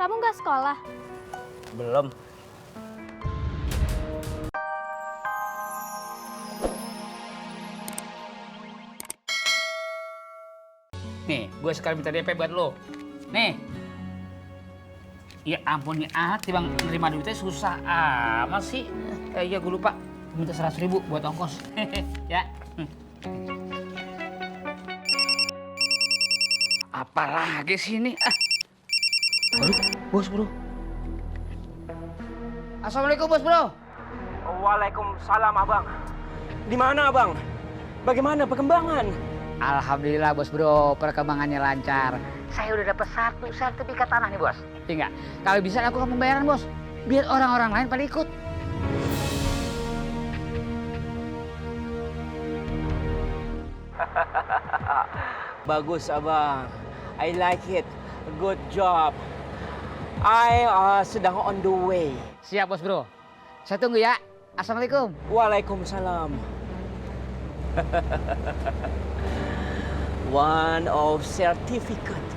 kamu nggak sekolah? Belum. Nih, gue sekarang minta DP buat lo. Nih. Ya ampun nih anak bang, nerima duitnya susah amat sih. Iya gue lupa, minta 100.000 buat ongkos. Ya. Apalagi sih ini? Aduh, bos bro. Assalamualaikum bos bro. Waalaikumsalam abang. Di mana abang? Bagaimana perkembangan? Alhamdulillah bos bro, perkembangannya lancar. Saya udah dapat 1 sertifikat tanah nih bos. Tinggal, kalau bisa lakukan pembayaran bos, biar orang-orang lain pada ikut. Bagus abang. I like it. Good job. I sedang on the way. Siap bos bro, saya tunggu ya. Assalamualaikum. Waalaikumsalam. One of certificate.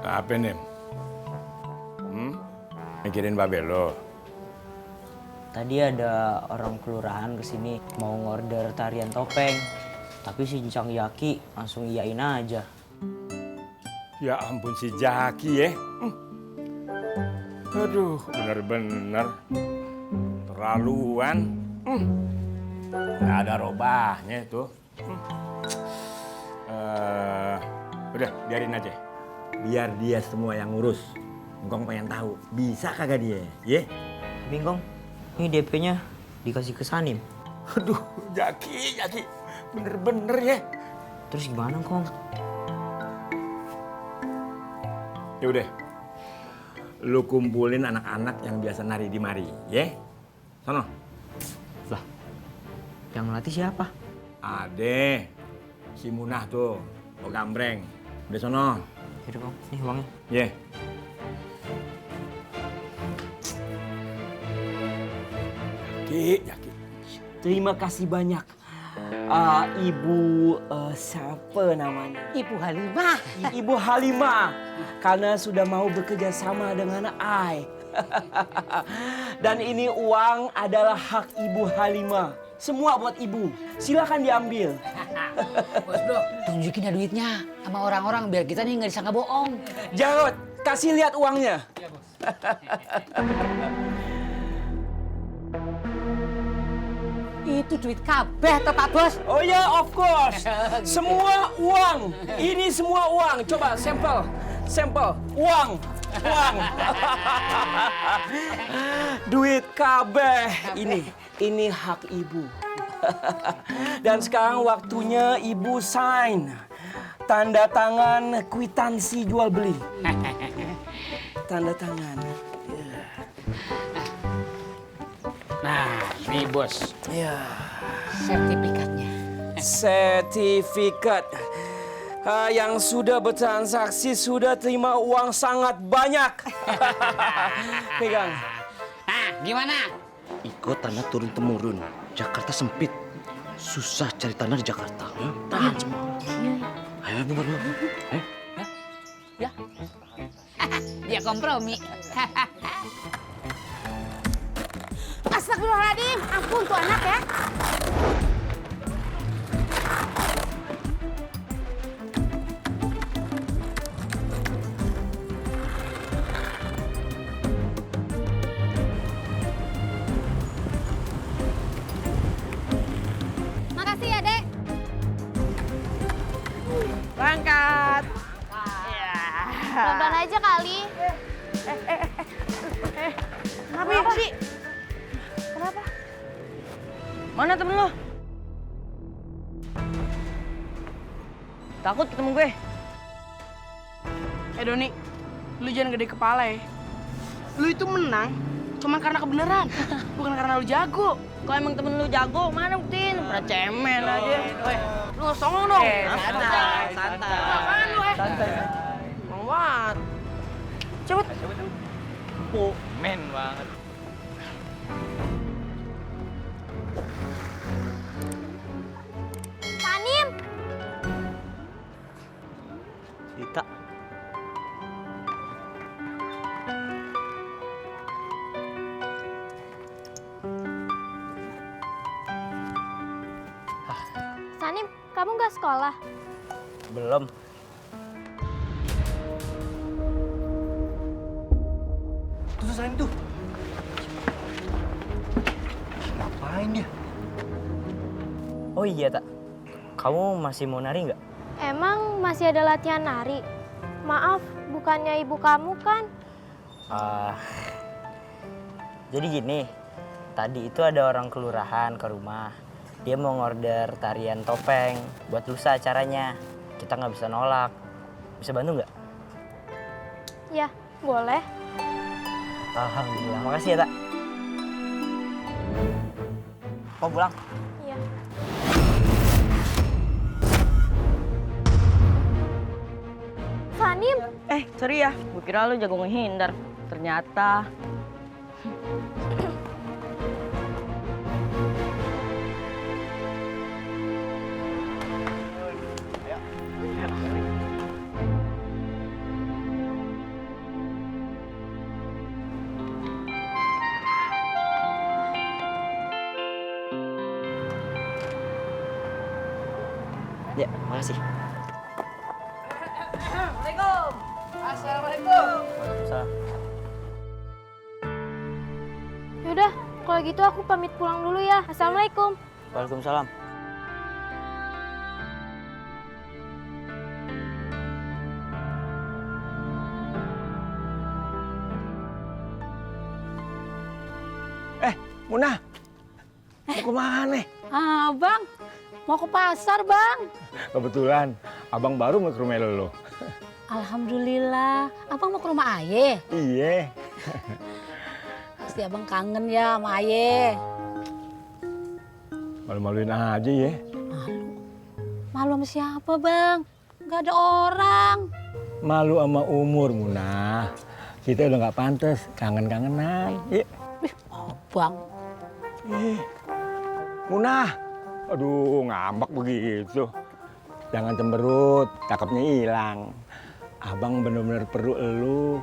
Apa nih? Mikirin babel lo? Tadi ada orang kelurahan kesini mau ngorder tarian topeng. Tapi si Cang Yaki langsung iyain aja. Ya ampun si Jaki ya. Aduh, bener-bener terlaluan. Nggak ada robahnya itu. Udah, biarin aja. Biar dia semua yang ngurus. Ngkong pengen tahu, bisa kagak dia, ya? Bingkong, ini DP-nya dikasih ke Sanim. Aduh, Jaki, bener-bener ya. Terus gimana, Kong? Ya udah, lu kumpulin anak-anak yang biasa nari di mari, ya? Sono. Lah, yang ngelatih siapa? Ade, si Munah tuh, mau gambreng. Udah sono. Yaudah, Kong, nih uangnya. Ye. Jaki. Terima kasih banyak. Ibu siapa namanya? Ibu Halimah. Ibu Halimah. Karena sudah mau bekerja sama dengan I. Dan ini uang adalah hak Ibu Halimah. Semua buat ibu. Silakan diambil. Bos bro, tunjukin ya duitnya sama orang-orang biar kita nih nggak disangka bohong. Jarod, kasih lihat uangnya. Iya bos. Itu duit kabeh toh Pak Bos. Oh ya, of course. Semua uang. Ini semua uang. Coba sampel. Uang. Duit kabeh. Ini hak ibu. Dan sekarang waktunya ibu sign. Tanda tangan kwitansi jual beli. Tanda tangan. Nah, ini bos. Ya. Sertifikatnya. Sertifikat. Yang sudah bertransaksi sudah terima uang sangat banyak. Pegang. Nah, gimana? Ikut tanah turun-temurun. Jakarta sempit. Susah cari tanah di Jakarta. Tahan semua. Ayo, bener. Ya. Dia kompromi. Astagfirullahaladzim, ampun tuh anak ya. Makasih ya, Dek. Berangkat. Pelan-pelan aja kali. Kenapa sih? Kenapa? Mana temen lo? Takut ketemu gue? Doni, lu jangan gede kepala ya. Lu itu menang cuma karena kebenaran, bukan karena lu jago. Kalau emang temen lu jago, mana buktiin? Pernah cemen aja. Lu nggak songong dong. Santai. Apaan lu Santai. Mau banget. Cepet. Men banget. Sanim, kamu nggak sekolah? Belum. Tuh selain tuh. Ngapain dia? Oh iya, Tak. Kamu masih mau nari nggak? Emang masih ada latihan nari? Maaf, bukannya ibu kamu kan? Jadi gini, tadi itu ada orang kelurahan ke rumah. Dia mau ngorder tarian topeng buat lusa acaranya. Kita nggak bisa nolak. Bisa bantu nggak? Ya, boleh. Alhamdulillah, makasih ya, Tak. Mau pulang? Iya. Sanim, Sorry ya, gue kira lu jago ngehindar. Ternyata Ya, makasih. Assalamualaikum. Waalaikumsalam. yaudah kalau gitu aku pamit pulang dulu ya. Assalamualaikum. Waalaikumsalam. Munah, mau kemana? Abang, mau ke pasar, Bang. Kebetulan, abang baru mau ke rumah lo. Alhamdulillah. Abang mau ke rumah Aye. Iya. Pasti abang kangen ya sama Aye. Malu-maluin aja ya. Malu sama siapa, Bang? Gak ada orang. Malu sama umur, Munah. Kita udah nggak pantas kangen-kangenan. Iya. Abang, Munah. Aduh, ngambek begitu. Jangan cemberut, cakepnya hilang. Abang bener-bener perlu elu.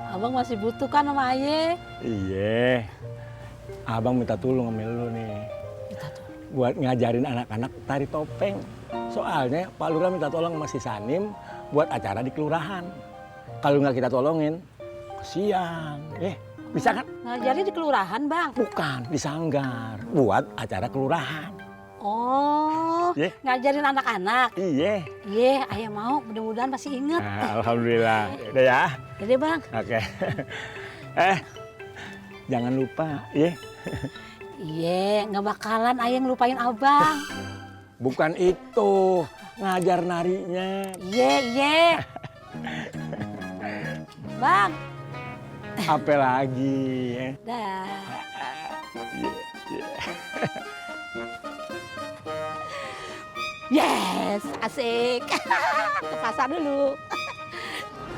abang masih butuh kan sama Aye? Iya. Abang minta tolong sama lu nih. Minta tuh. Buat ngajarin anak-anak tari topeng. Soalnya Pak Lurah minta tolong sama si Sanim buat acara di kelurahan. Kalau nggak kita tolongin, kesian. Bisa kan? Ngajarin di kelurahan, Bang. Bukan, di sanggar. Buat acara kelurahan. Oh, Ye. ngajarin anak-anak. Iya. Iya, Ayah mau. Mudah-mudahan masih inget. Nah, alhamdulillah. Udah ya? Jadi, Bang. Oke. Jangan lupa, ya. Iya, nggak bakalan Ayah ngelupain abang. Bukan itu, ngajar narinya. Iya, iya. Bang, Apa lagi? Ya? dah. Yes, asik. Ke pasar dulu.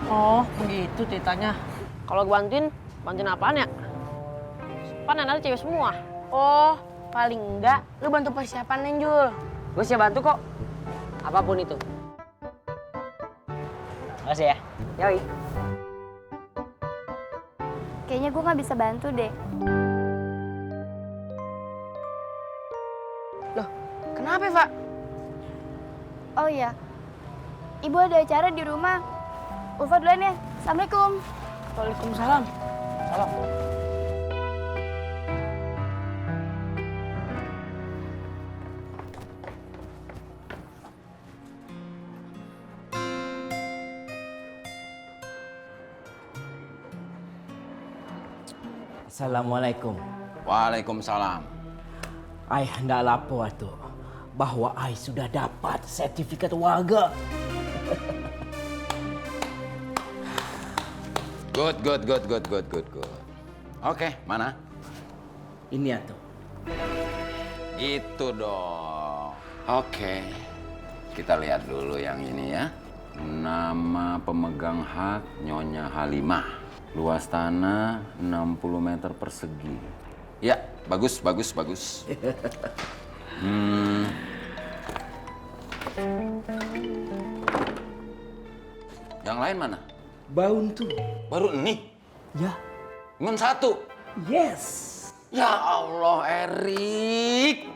Oh, begitu ceritanya. Kalau gue bantuin apaan ya? Pan anak cewek semua. Oh, paling enggak lu bantu persiapan Jul. Gue siap bantu kok. Apapun itu. Makasih ya. Yoi. Kayaknya gue nggak bisa bantu deh. Loh, kenapa, Pak? Oh iya, ibu ada acara di rumah. Ulfa duluan ya. Assalamualaikum. Waalaikumsalam. Salam. Assalamualaikum. Waalaikumsalam. Ai hendak lapor tu bahwa ai sudah dapat sertifikat warga. Good. Oke, mana? Ini atuh. Itu dong. Oke. Kita lihat dulu yang ini ya. Nama pemegang hak Nyonya Halimah. Luas tanah 60 meter persegi. Ya, bagus. Yang lain mana? Baun tuh. Baru ini? Ya. Cuma satu? Yes. Ya Allah, Erik.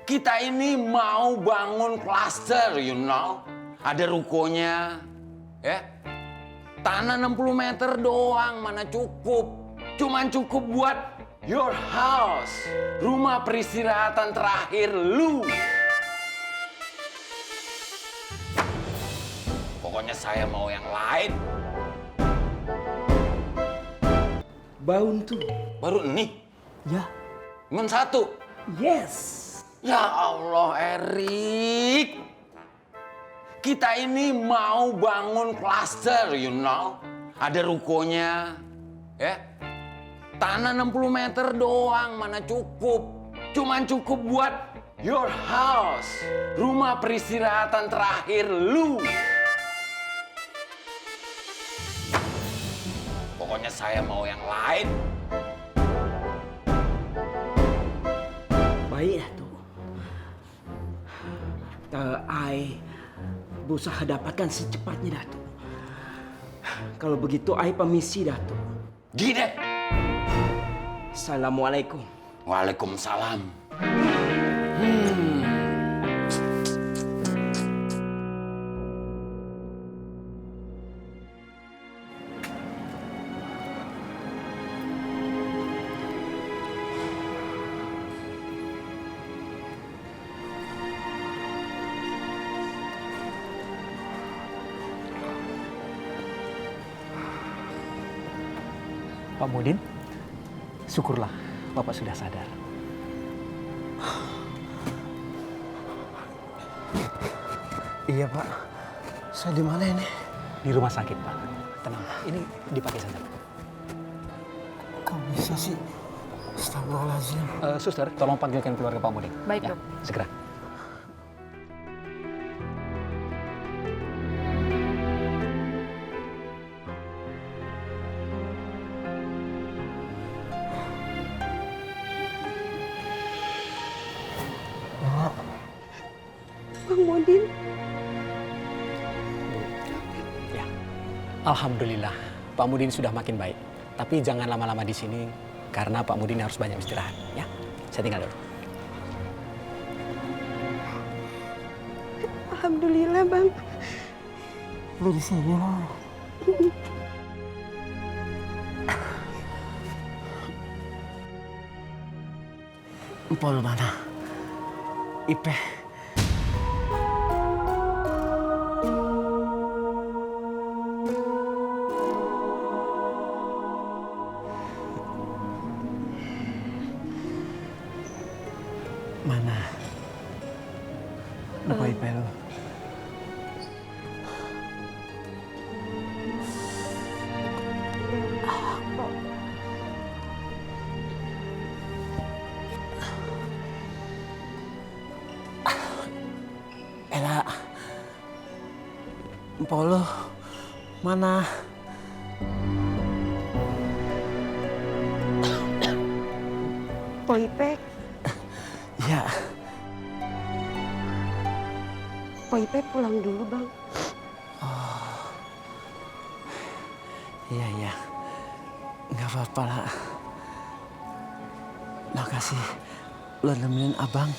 Kita ini mau bangun klaster, you know. Ada rukonya, ya. Tanah 60 meter doang, mana cukup. Cuman cukup buat your house. Rumah peristirahatan terakhir lu. Pokoknya saya mau yang lain. Baun tuh. Baru ini, Ya. cuma satu. Yes. Ya Allah, Erik. Kita ini mau bangun klaster, you know. Ada rukonya, ya. Tanah 60 meter doang, mana cukup. Cuman cukup buat your house. Rumah peristirahatan terakhir lu. Pokoknya saya mau yang lain. Baik Datuk. Ai berusaha dapatkan secepatnya Datuk. Kalau begitu Ai permisi Datuk. Gini. Assalamualaikum. Waalaikumsalam. Pak Mudin, syukurlah Bapak sudah sadar. Iya Pak, saya di mana ini? Di rumah sakit, Pak. Tenang, Pak. Ini dipakai saja, Pak. Kok bisa sih? Astagfirullahaladzim. Suster, tolong panggilkan keluarga Pak Mudin. Baik, Ya, Dok. segera. Bang Mudin. Ya, alhamdulillah Pak Mudin sudah makin baik. Tapi jangan lama-lama di sini karena Pak Mudin harus banyak istirahat. Ya, saya tinggal dulu. Alhamdulillah, Bang. Lu di sini loh. Empol mana? Ipeh. Mana? Lupa Ipeh lu. Ela, empol lu mana? Poipek, Ya, Poipek pulang dulu, Bang. iya. Nggak apa-apa lah. Makasih lu nemenin abang.